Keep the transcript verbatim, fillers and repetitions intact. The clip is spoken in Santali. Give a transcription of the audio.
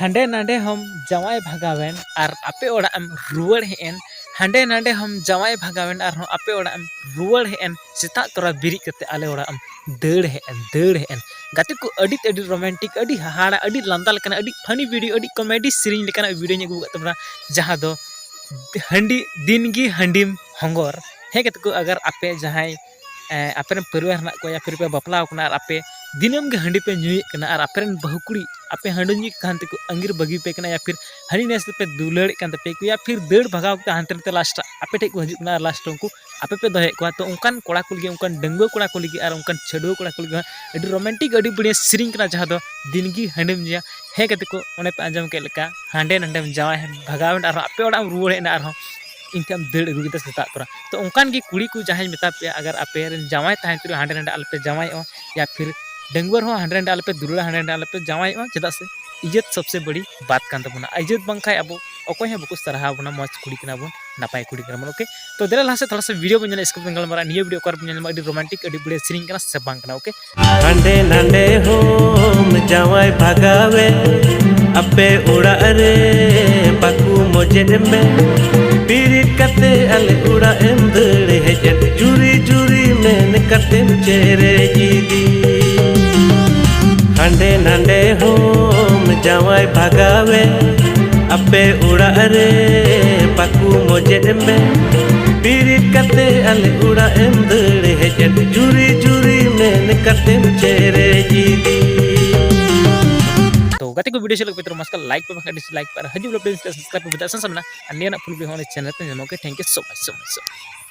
ᱦᱟᱸᱰᱮ ᱱᱟᱰᱮ ᱦᱚᱸᱢ ᱡᱟᱶᱟᱭ ᱵᱷᱟᱜᱟᱣᱮᱱ ᱟᱨ ᱟᱯᱮ ᱚᱲᱟᱜ ᱮᱢ ᱨᱩᱣᱟᱹᱲ ᱦᱮᱡ ᱮᱱ᱾ ᱦᱟᱸᱰᱮ ᱱᱟᱰᱮ ᱦᱚᱸᱢ ᱡᱟᱶᱟᱭ ᱵᱷᱟᱜᱟᱣᱮᱱ ᱟᱨᱦᱚᱸ ᱟᱯᱮ ᱚᱲᱟᱜ ᱮᱢ ᱨᱩᱣᱟᱹᱲ ᱦᱮᱡ ᱮᱱ᱾ ᱥᱮᱛᱟᱜ ᱛᱚᱨᱟ ᱵᱮᱨᱮᱫ ᱠᱟᱛᱮ ᱟᱞᱮ ᱚᱲᱟᱜ ᱮᱢ ᱫᱟᱹᱲ ᱦᱮᱡ ᱮᱱ, ᱫᱟᱹᱲ ᱦᱮᱡ ᱮᱱ᱾ ᱜᱟᱛᱮ ᱠᱚ, ᱟᱹᱰᱤ ᱟᱹᱰᱤ ᱨᱳᱢᱟᱱᱴᱤᱠ, ᱟᱹᱰᱤ ᱦᱟᱦᱟᱲᱟ, ᱟᱹᱰᱤ ᱞᱟᱸᱫᱟ ᱞᱮᱠᱟᱱᱟᱜ, ᱟᱹᱰᱤ ᱯᱷᱟᱱᱤ ᱵᱷᱤᱰᱤᱭᱳ, ᱟᱹᱰᱤ ᱠᱚᱢᱮᱰᱤ ᱥᱮᱨᱮᱧ ᱞᱮᱠᱟᱱᱟᱜ ᱵᱷᱤᱰᱤᱭᱳᱧ ᱟᱹᱜᱩ ᱟᱠᱟᱫ ᱛᱟᱵᱚᱱᱟ, ᱡᱟᱦᱟᱸ ᱫᱚ ᱦᱟᱺᱰᱤ, ᱫᱤᱱ ᱜᱮ ᱦᱟᱺᱰᱤᱢ ᱦᱚᱸᱜᱚᱨ᱾ ᱦᱮᱸ ᱜᱟᱛᱮ ᱠᱚ, ᱟᱜᱟᱨ ᱟᱯᱮ ᱡᱟᱦᱟᱸᱭ ᱮᱸ, ᱟᱯᱮ ᱨᱮᱱ ᱯᱟᱹᱨᱣᱟᱹ ᱦᱮᱱᱟᱜ ᱠᱚᱣᱟ ᱭᱟ ᱯᱷᱤᱨ ᱯᱮ ᱵᱟᱯᱞᱟ ᱟᱠᱟᱱᱟ ᱟᱨ ᱟᱯᱮ ᱫᱤᱱᱟᱹᱢ ᱜᱮ ᱦᱟᱺᱰᱤ ᱯᱮ ᱧᱩᱭᱮᱫ ᱠᱟᱱᱟ ᱟᱨ ᱟᱯᱮ ᱨᱮᱱ ᱵᱟᱹᱦᱩ ᱠᱩᱲᱤ ᱟᱯᱮ ᱦᱟᱺᱰᱤ ᱧᱩ ᱠᱟᱱ ᱛᱮᱠᱚ ᱟᱺᱜᱤᱨ ᱵᱟᱹᱜᱤ ᱯᱮ ᱠᱟᱱᱟ ᱭᱟ ᱯᱷᱤᱨ ᱦᱟᱺᱰᱤ ᱱᱮᱥ ᱛᱮᱯᱮ ᱫᱩᱞᱟᱹᱲᱮᱫ ᱠᱟᱱ ᱛᱟᱯᱮ ᱠᱚ ᱭᱟ ᱯᱷᱤᱨ ᱫᱟᱹᱲ ᱵᱷᱟᱜᱟᱣ ᱠᱟᱛᱮ ᱦᱟᱱᱛᱮ ᱱᱟᱛᱮ ᱞᱟᱥᱴ ᱟᱯᱮ ᱴᱷᱮᱡ ᱠᱚ ᱦᱤᱡᱩᱜ ᱠᱟᱱᱟ ᱟᱨ ᱞᱟᱥᱴ ᱨᱮ ᱩᱱᱠᱩ ᱟᱯᱮ ᱯᱮ ᱫᱚᱦᱚᱭᱮᱫ ᱠᱚᱣᱟ᱾ ᱛᱚ ᱚᱱᱠᱟᱱ ᱠᱚᱲᱟ ᱠᱚ ᱞᱟᱹᱜᱤᱫ, ᱚᱱᱠᱟᱱ ᱰᱟᱺᱜᱩᱣᱟᱹ ᱠᱚᱲᱟ ᱠᱚ ᱞᱟᱹᱜᱤᱫ ᱟᱨ ᱚᱱᱠᱟᱱ ᱪᱷᱟᱹᱰᱩᱣᱟᱹ ᱠᱚᱲᱟ ᱠᱚ ᱞᱟᱹᱜᱤᱫ ᱦᱚᱸ ᱟᱹᱰᱤ ᱨᱳᱢᱟᱱᱴᱤᱠ, ᱟᱹᱰᱤ ᱵᱟᱹᱲᱤᱭᱟᱹ ᱥᱮᱨᱮᱧ ᱠᱟᱱᱟ, ᱡᱟᱦᱟᱸ ᱫᱚ ᱫᱤᱱ ᱜᱮ ᱦᱟᱺᱰᱤᱢ ᱧᱩᱭᱟ᱾ ᱦᱮᱸ ᱜᱟᱛᱮ ᱠᱚ, ᱚᱱᱮ ᱯᱮ ᱟᱸᱡᱚᱢ ᱠᱮᱫ ᱞᱮᱠᱟ, ᱦᱟᱸᱰᱮ ᱱᱟᱰᱮᱢ ᱡᱟᱶᱟᱭ ᱵᱷᱟᱜᱟᱣ ᱮᱱ ᱟᱨᱦᱚᱸ ᱟᱯᱮ ᱚᱲᱟᱜ ᱮᱢ ᱨᱩᱣᱟᱹᱲ ᱦᱮᱡ ᱮᱱᱟ, ᱟᱨᱦᱚᱸ ᱤᱧ ᱴᱷᱮᱱ ᱮᱢ ᱫᱟᱹᱲ ᱟᱹᱜᱩ ᱠᱮᱫᱟ ᱥᱮᱛᱟᱜ ᱛᱚᱨᱟ᱾ ᱛᱚ ᱚᱱᱠᱟᱱ ᱜᱮ ᱠᱩᱲᱤ ᱠᱚ ᱡᱟᱦᱟᱸᱧ ᱢᱮᱛᱟ ᱯᱮᱭᱟ, ᱟᱜᱟᱨ ᱟᱯᱮ ᱨᱮᱱ ᱡᱟᱶᱟᱭ ᱛᱟᱦᱮᱱ ᱛᱩᱞᱩᱡ ᱦᱟᱸᱰᱮ ᱱᱟᱰᱮ ᱟᱞᱚᱯᱮ ᱡᱟᱶᱟᱭᱚᱜᱼᱟ, ᱭᱟ ᱯᱷᱤᱨ ᱰᱟᱺᱜᱩᱣᱟᱹ ᱨᱮᱦᱚᱸ ᱦᱟᱸᱰᱮ ᱱᱟᱰᱮ ᱟᱞᱚᱯᱮ ᱫᱩᱞᱟᱹᱲᱟ, ᱦᱟᱸᱰᱮ ᱱᱟᱰᱮ ᱟᱞᱚᱯᱮ ᱡᱟᱶᱟᱭᱚᱜᱼᱟ, ᱪᱮᱫᱟᱜ ᱥᱮ ᱤᱡᱽᱡᱚᱛ ᱥᱚᱵᱥᱮ ᱵᱟᱲᱤ ᱵᱟᱛ ᱠᱟᱱ ᱛᱟᱵᱚᱱᱟ᱾ ᱤᱡᱽᱡᱚᱛ ᱵᱟᱝᱠᱷᱟᱡ ᱟᱵᱚ ᱚᱠᱚᱭ ᱦᱚᱸ ᱵᱟᱠᱚ ᱥᱟᱨᱦᱟᱣ ᱵᱚᱱᱟ, ᱢᱚᱡᱽ ᱠᱩᱲᱤ ᱠᱟᱱᱟ ᱵᱚᱱ, ᱱᱟᱯᱟᱭ ᱠᱩᱲᱤ ᱠᱟᱱᱟ ᱵᱚᱱ, ᱳᱠᱮ? ᱛᱚ ᱫᱮᱞᱟ ᱞᱟᱦᱟ ᱥᱮᱫ ᱛᱷᱚᱲᱟ ᱥᱟ ᱵᱷᱤᱰᱤᱭᱳ ᱵᱚᱱ ᱧᱮᱞᱟ, ᱤᱥᱠᱮ ᱵᱟᱫ ᱜᱟᱞᱢᱟᱨᱟᱜᱼᱟ᱾ ᱱᱤᱭᱟᱹ ᱵᱷᱤᱰᱤᱭᱳ ᱚᱠᱟᱨᱮ ᱵᱚᱱ ᱧᱮᱞ ᱧᱟᱢᱟ, ᱟᱹᱰᱤ ᱨᱳᱢᱟᱱᱴᱤᱠ, ᱟᱹᱰᱤ ᱵᱟᱹᱲᱤᱭᱟᱹ ᱥᱮᱨᱮᱧ ᱠᱟᱱᱟ ᱥᱮ ᱵᱟᱝ ᱠᱟᱱᱟ, ᱳᱠᱮ? ᱦᱟᱸᱰᱮ ᱱᱟᱰᱮ ᱦᱚᱸᱢ ᱡᱟᱶᱟᱭ ᱵᱷᱟᱜᱟᱣᱮ, ᱟᱯᱮ ᱚᱲᱟᱜ ᱨᱮ ᱵᱟᱠᱚ ᱢᱚᱡᱮᱫ ᱢᱮ᱾ ᱵᱤᱨᱤᱫ ᱠᱟᱛᱮ ᱟᱞᱮ ᱚᱲᱟᱜ ᱮᱢ ᱫᱟᱹᱲ ᱦᱮᱡ ᱮᱱ, ᱡᱩᱨᱤ ᱡᱩᱨᱤ ᱢᱮᱱ ᱠᱟᱛᱮᱢ ᱪᱮᱨᱮᱡ ᱤᱫᱤ᱾ ᱦᱟᱸᱰᱮ ᱱᱟᱰᱮ ᱦᱚᱸᱢ ᱡᱟᱶᱟᱭ ᱵᱷᱟᱜᱟᱣᱮ, ᱟᱯᱮ ᱚᱲᱟᱜ ᱨᱮ ᱵᱟᱠᱚ ᱢᱚᱡᱮᱫ ᱢᱮ᱾ ᱵᱤᱨᱤᱫ ᱠᱟᱛᱮ ᱟᱞᱮ ᱚᱲᱟᱜ ᱮᱢ ᱫᱟᱹᱲ ᱦᱮᱡ ᱮᱱ, ᱡᱩᱨᱤ ᱡᱩᱨᱤ ᱢᱮᱱ ᱠᱟᱛᱮᱢ ᱪᱮᱨᱮᱡ ᱤᱫᱤ᱾ ᱛᱚ ᱜᱟᱛᱮ ᱠᱚ, ᱵᱷᱤᱰᱤᱭᱳ ᱪᱮᱫ ᱞᱮᱠᱟ ᱯᱮ ᱛᱚᱨᱟ ᱢᱟᱥᱠᱟ ᱞᱟᱭᱤᱠ ᱯᱮ, ᱵᱟᱠᱷᱟᱱ ᱰᱤᱥᱞᱟᱭᱤᱠ ᱯᱮ, ᱟᱨ ᱦᱤᱡᱩᱜ ᱞᱟᱹᱜᱤᱫ ᱥᱟᱵᱥᱠᱨᱟᱭᱤᱵ ᱯᱮ ᱵᱮᱫᱟ ᱥᱟᱱ ᱥᱟᱢᱱᱟ, ᱟᱨ ᱱᱤᱭᱟᱹ ᱨᱮᱱᱟᱜ ᱯᱷᱩᱞ ᱵᱷᱤᱰᱤᱭᱳ ᱦᱚᱸ ᱚᱱᱟ ᱪᱮᱱᱮᱞ ᱯᱮ ᱧᱟᱢᱟ, okay? Thank you so much, so much, so much.